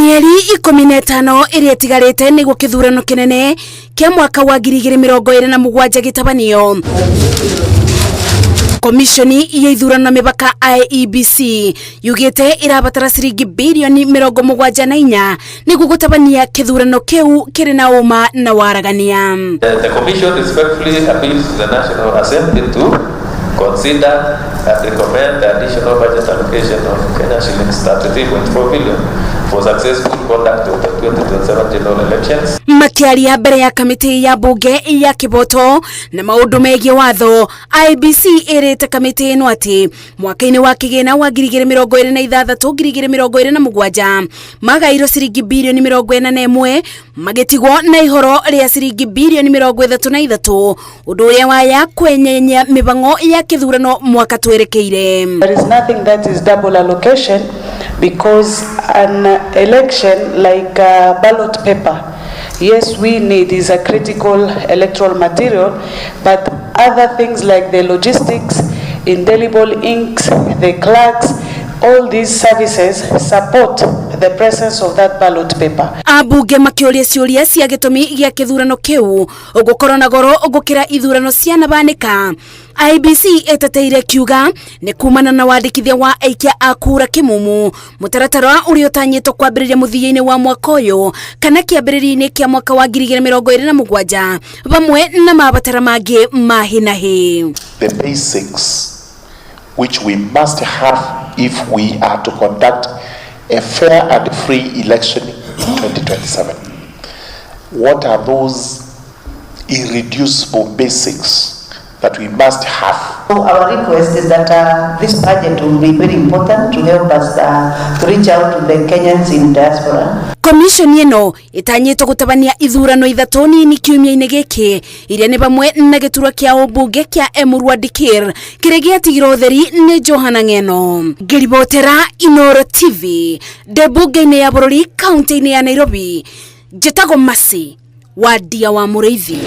Mĩeri 15 ĩrĩa ĩtigarĩte nĩguo kĩthurano kĩnene kĩa mwaka wa 2027 gĩtabanio. Komishoni ya ithurano na mĩbaka IEBC yugĩte ĩrabatara ciringi birioni 74 nĩguo gũtabania kĩthurano kĩu kĩrĩ na ũma na waragania. The Commission respectfully appeals to the National Assembly to consider and recommend the additional budget allocation of Kenya shillings 33.4 billion for successful conduct of the 2027 general elections. Makiaria mbere ya kamĩtĩ ya mbunge ya kĩboto na maũndũ megiĩ watho, IEBC ĩrĩte kamĩtĩ ĩno atĩ mwaka-inĩ wa kĩgĩna wa 2026 2027 magairwo ciringi birioni 41, magĩtigwo na ihoro rĩa ciringi birioni 33, ũndũ ũrĩa waya kwenyenya mĩbango ya kĩthurano mwaka twerekeire. There is nothing that is double allocation because an election like a ballot paper, yes, we need is a critical electoral material, but other things like the logistics, indelible inks, the clerks, all these services support the presence of that ballot paper. Ambunge makĩũria ciũria cia gĩtũmi gĩa kĩthurano kĩu gũkorwo na goro gũkĩra ithurano cianabanĩka. IEBC ĩteteire kiuga nĩ kumana na wandĩkithia wa aikia a kura kĩmumu, mũtaratara ũrĩa ũtanyĩtwo kwambĩrĩria mũthia-inĩ wa mwaka ũyũ kana kĩambĩrĩria-inĩ kĩa mwaka wa 2027, vamwe na mabatara mangĩ ma hi na hi. The basics which we must have if we are to conduct a fair and free election in 2027. What are those irreducible basics that we must have? So our request is that this budget will be very important to help us to reach out to the Kenyans in diaspora. Komishoni ĩno ĩtanyĩtwo gũtabania ithurano ithatũ nini kiumia-inĩ gĩkĩ, iria nĩ vamwe na gĩturwa kĩa ũmbunge kĩa Emurua Dikirr kĩrĩa gĩatigirwo ũtheri nĩ Johana Ng'eno. Ngĩribotera Inooro TV ndĩ mbunge-inĩ ya bũrũri kaunti-inĩ ya Nairobi, njĩtagwo Mercy Wandia wa Mũrĩithi.